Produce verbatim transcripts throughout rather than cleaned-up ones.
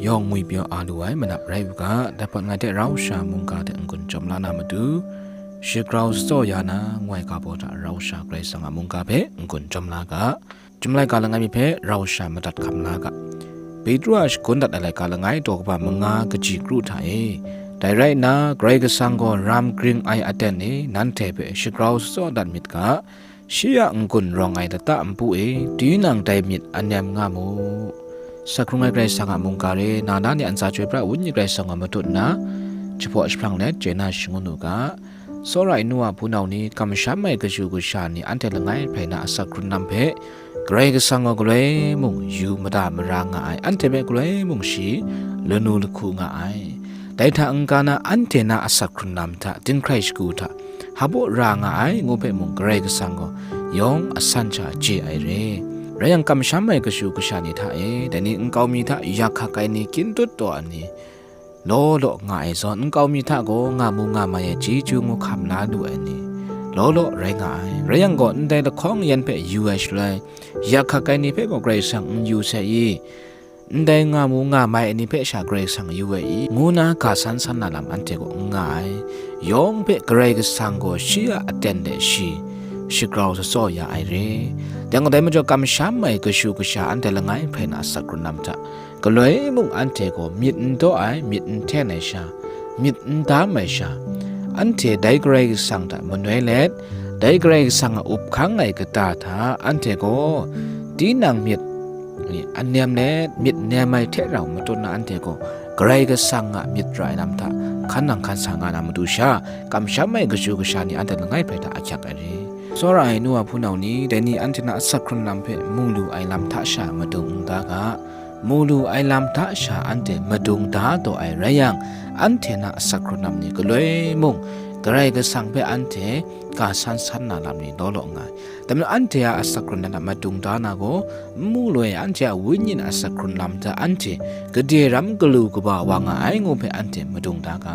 yawng ngwi pyaw a lu ai manap rai u ga, dai hpawt ngai hte rau sha mungga hte n-gun jawm la na matu, shagrau shatsawt ya na, ngoi ga baw hta rau sha Karai Kasang a mungga hpe n-gun jawm la ga, Chyum laika langai mi hpe rau sha madat hkam la ga. Petru a shagun dat ai laika langai daw kaba manga kaji kru hta e. Dai rai nna, Karai Kasang gaw ram gring ai aten e nanhte hpe shagrau shatsawt dat myit ga, shi a n-gun rawng ai lata npu e tinang dai myit a nem nga mu. Sakrung ai Karai Kasang a mungga re, na na ni a ntsa chyoi pra Wenyi Karai Kasang gaw matut nna, jahpaw jahprang let chye na shangun u ga. Tsawra ai nu a hpunau ni, kamsham ai kashu kasha ni, anhte langai hprai na asak hkrun lam hpe Karai Kasang gaw galoi mung yu mada mara nga ai, anhte hpe galoi mung shi lanu lahku nga ai. Dai hta n-ga na, anhte na asak hkrun lam hta, dinghkrai shagu hta, hpa ra nga ai, ngu hpe mung Karai Kasang gaw yawng asan sha chye ai re. Rai yang, kamsham ai kashu kasha ni hta e, dai ni nkau mi hta yak hkak ai ni, kyin dut taw ai ni, law law nga ai zawn, nkau mi hta gaw nga mu nga mai ai chyeju ngu hkam la lu ai ni, law law rai nga ai. Rai yang gaw, ndai lahkawng yan hpe yu ai shaloi, yak hkak ai ni hpe gaw Karai Kasang n yu sai i? Ndai nga mu nga mai ai ni hpe sha Karai Kasang yu ai i? Ngu na ga san san na lam anhte gaw n nga ai. Yawng hpe Karai Kasang gaw shi a aten de shi shagrau shatsawt ya ai re. Dai gaw, dai majaw, kamsham ai kashu kasha anhte langai hprai na asak hkrun lam hta, galoi mung anhte gaw myit n daw ai, myit n hten ai sha, myit n dam ai sha, anhte dai Karai Kasang hta manoi let, dai Karai Kasang a up hkang ai kata hta anhte gaw tinang myit a nem let, myit nem ai hte rau matut na, anhte gaw Karai Kasang a myit ra ai lam hta hkan nang hkan sa nga na matu sha, kamsham ai kashu kasha ni anhte langai hprai hta ahkyak ai re. Tsawra ai nu a hpunau ni, dai ni anhte na asak hkrun lam hpe mu lu ai lam hta sha madung n da ga. Mu lu ai lam hta sha anhte madung da taw ai rai yang, anhte na asak hkrun lam ni galoi mung, Karai Kasang hpe anhte ga san san na lam ni law law nga ai. Dai majaw, anhte a asak hkrun lam hta madung da na gaw, n mu lu ai, anhte a wenyi a asak hkrun lam hta anhte gade ram galu kaba wa nga ai, ngu hpe anhte madung da ga.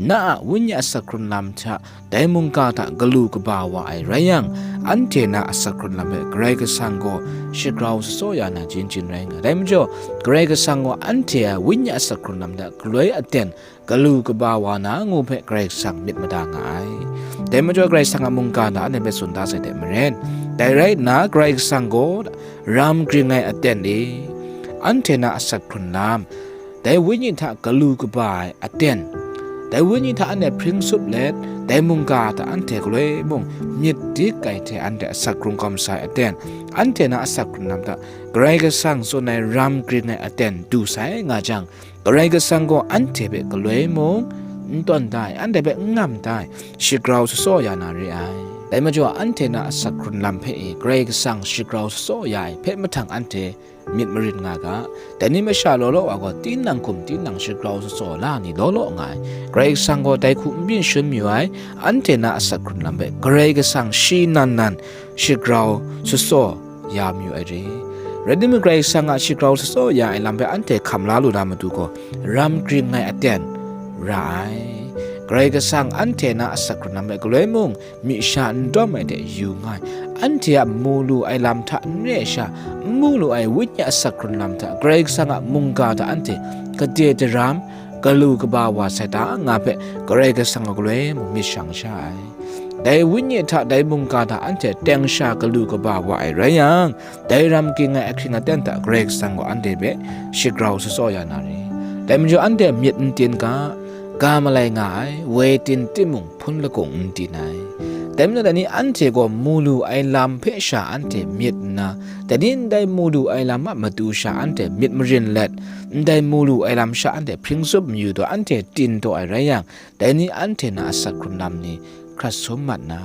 Na a wenyi asak hkrun lam hta dai mungga hta galu kaba wa ai rai yang, anhte na asak hkrun lam hpe Karai Kasang gaw shagrau shatsawt ya na jin jin rai nga ai. Dai majaw, Karai Kasang gaw anhte a wenyi asak hkrun lam hta galoi aten galu kaba wa na, ngu hpe Karai Kasang myit mada nga ai. Dai majaw, Karai Kasang a mungga hta anhte hpe tsun da sai hte maren, dai rai nna, Karai Kasang gaw ram gring ai aten e, anhte na asak hkrun lam, dai wenyi hta galu kaba ai aten, dai wenyi hta anhte hpring tsup let, dai mungga hta anhte galoi mung myit dik ai hte anhte asak hkrung kawm sai aten, anhte na asak hkrun lam hta Karai Kasang tsun ai ram gring ai aten du sai nga jang, Karai Kasang gaw anhte hpe galoi mung n tawn da ai, anhte hpe n ngam da ai, shagrau shatsawt ya na re ai. Dai majaw, anhte na asak hkrun lam hpe e Karai Kasang shagrau shatsawt ya ai hpe mahtang anhte myit marin nga ga. Dai ni masha law law wa gaw, tinang hkum tinang shagrau shatsawt la ni law law nga ai. Karai Kasang gaw dai hku n byin shun mayu ai, anhte na asak hkrun lam hpe Karai Kasang shi nan nan shagrau shatsawt ya mayu ai re. Rai timung, Karai Kasang a shagrau shatsawt ya ai lam hpe anhte hkam la lu na matu gaw, ram gring ai aten ra ai. Karai Kasang anhte na asak hkrun lam hpe galoi mung, myi sha n dawm ai hte yu nga ai, anhte a mu lu ai lam hta n re ai sha, n mu lu ai wenyi asak hkrun lam hta, Karai Kasang a mungga hta anhte gade daram, galu kaba wa sai ta nga hpe, Karai Kasang a galoi mung myit shang sha ai. Dai wenyi hta dai mungga hta anhte teng sha galu kaba wa ai rai yang, dai ram gring ai ahkying aten hta Karai Kasang gaw anhte hpe shagrau shatsawt ya na re. Dai majaw, anhte myit n tin ga, ga malai nga ai, woi tin timung, hpun lakung n tin ai. Dai majaw, dai ni anhte gaw mu lu ai lam hpe sha anhte myit nna, dai ni ndai mu lu ai lam a matu sha anhte myit marin let, ndai mu lu ai lam sha anhte hpring tsup mayu taw, anhte tin taw ai rai yang, dai ni anhte na asak hkrun lam ni hkrat sum mat na,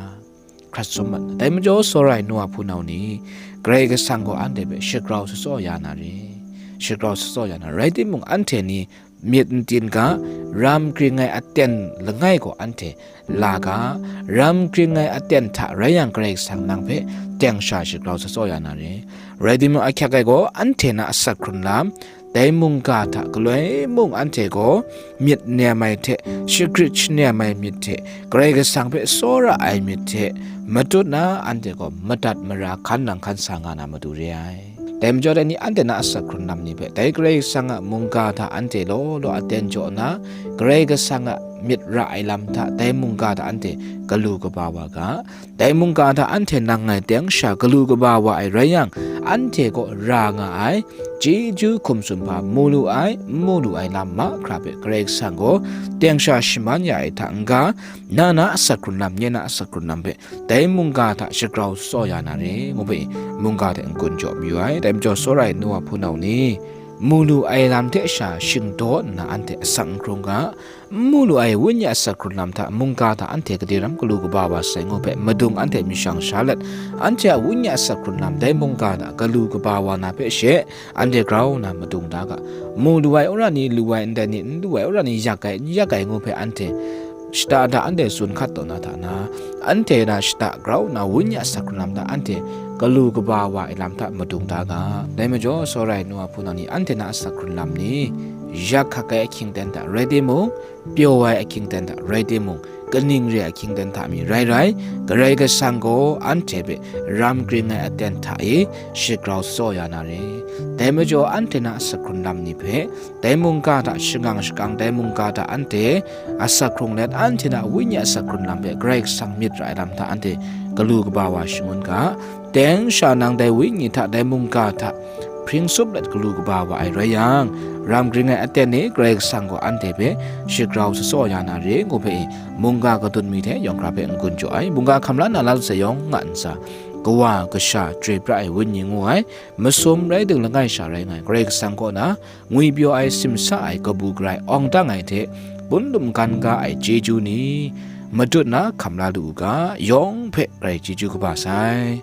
hkrat sum mat na. Dai majaw, tsawra ai nu a hpunau ni, Karai Kasang gaw anhte hpe shagrau shatsawt ya na re, shagrau shatsawt ya na. Rai timung, anhte ni myit n tin ga, ram gring ai aten langai gaw anhte la ga, ram gring ai aten hta rai yang, Karai Kasang nang hpe teng sha shagrau shatsawt ya na re. Rai timung, ahkyak ai gaw, anhte na asak hkrun lam, dai mungga hta galoi mung anhte gaw myit nem ai hte, shagrit shanem ai myit hte, Karai Kasang hpe tsawra ai myit hte, matut na anhte gaw madat mara hkan nang hkan sa nga na matu re ai. Dai majaw dai ni anhte na asak hkrun lam ni hpe, dai Karai Kasang a mungga hta anhte law law aten jaw nna, Karai Kasang a myit ra ai lam hta dai mungga hta anhte galu kaba wa ga. Dai mungga hta anhte nang ngai teng sha galu kaba wa ai rai yang, anhte kaw ra nga ai chyeju hkum sumhpa mu lu ai, n mu lu ai lam mahkra hpe Karai Kasang gaw teng sha shaman ya ai hta n-ga, na na asak hkrun lam, nye na asak hkrun lam hpe dai mungga hta shagrau tsaw ya na re, ngu hpe mungga hte n-gun jaw mayu ai. Dai majaw, tsawra ai nu wa hpunau ni, mu lu ai lam hte sha shingdaw nna anhte asak n hkrung ga, n mu lu ai Wenyi a asak hkrun lam hta mungga hta anhte gade ram galu kaba wa sai, ngu hpe madung anhte myit shang sha let, anhte a Wenyi a asak hkrun lam dai mungga hta galu kaba wa na hpe she, anhte grau nna madung da ga. Mu lu ai wora ni lu ai, ndai ni n lu ai wora ni yak ai, n yak ai, ngu hpe anhte shata hta anhte tsun hkat taw na hta na, anhte na shata grau nna Wenyi a asak hkrun lam hta anhte galu kaba wa ai lam hta madung da ga. Dai majaw, tsawra ai nu wa hpunau ni, anhte na asak hkrun lam ni, yak hkak ai ahkying ten hta rai timung, pyaw ai ahkying ten hta rai timung, kaning re ai ahkying ten hta mi rai rai, Karai Kasang gaw anhte hpe ram gring ai aten hta e shagrau tsaw ya na re. Dai majaw, anhte na asak hkrun lam ni hpe, dai mungga hta shangang shakang, dai mungga hta anhte asak hkrung let, anhte na Wenyi a asak hkrun lam hpe Karai Kasang myit ra ai lam hta anhte galu kaba wa shangun ga. Teng sha nang dai Wenyi hta, dai mungga hta hpring sup let galu kaba wa ai rai yang, ram gring ai aten e Karai Kasang gaw anhte hpe shagrau tsaw ya na re, ngu hpe e mungga kadun mi hte yawng hkra hpe n-gun jaw ai. Mungga hkam la na Lawt Sayawng nga ntsa, kawa, kasha, chyoi pra ai Wenyi ngu ai, masum rai ding langai sha rai nga ai Karai Kasang kaw na ngwipyaw ai, simsa ai, kabu garai awng dang ai hte, bun dum gan ga ai chyeju ni, madut na hkam la lu u ga, yawng hpe grai chyeju kaba sai.